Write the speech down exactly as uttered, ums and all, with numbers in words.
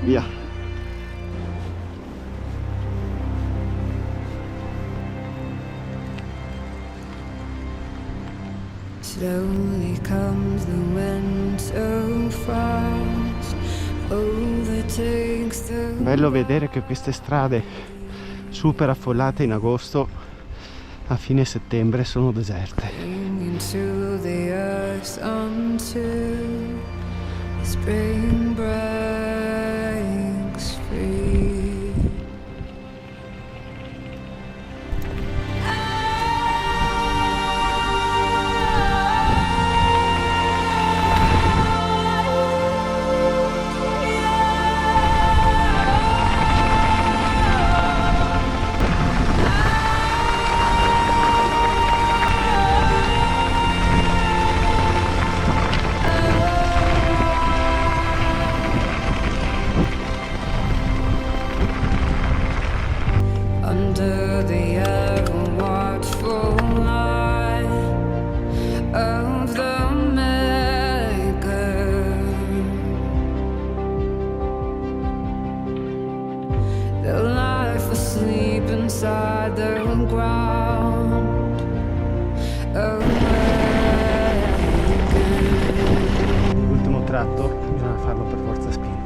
Via. Slowly comes the winter frost, overtakes the... Bello vedere che queste strade super affollate in agosto, a fine settembre, sono deserte. Clinging to the earth until the spring breaks free. Under the ever watchful eye of the Maker, the life asleep inside the ground. Awaken. L'ultimo tratto bisogna farlo per forza a spinta.